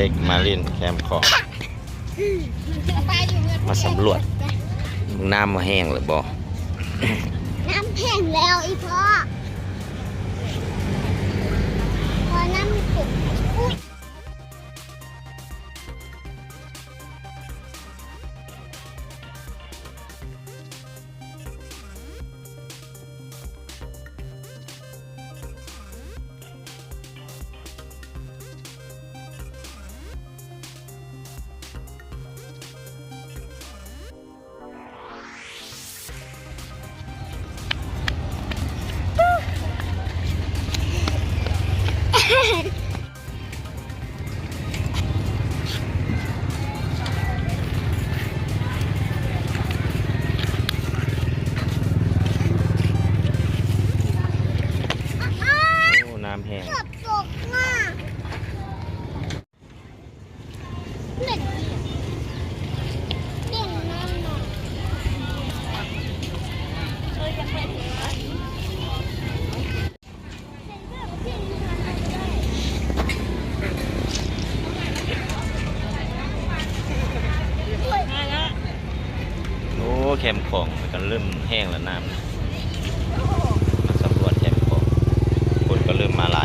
ເດັກມາຫຼິ້ນແຄມຂອງ ມາສຳຫຼວດ ນ້ຳແຫ້ງແລ້ວບໍ່? ນ້ຳແຫ້ງແລ້ວອີ່ພໍ່ ພໍນ້ຳຂຶ້ນ ອຸ້ຍ. ໂອ້ ນ້ຳແຫ້ງ ເກືອບຕົກມາ. ໂອ້ ແຄມຂອງກໍເລີ່ມແຫ້ງແລ້ວນ້ຳ ມາສຳຫຼວດແຄມຂອງ ຄົນກໍເລີ່ມມາຫຼາຍ.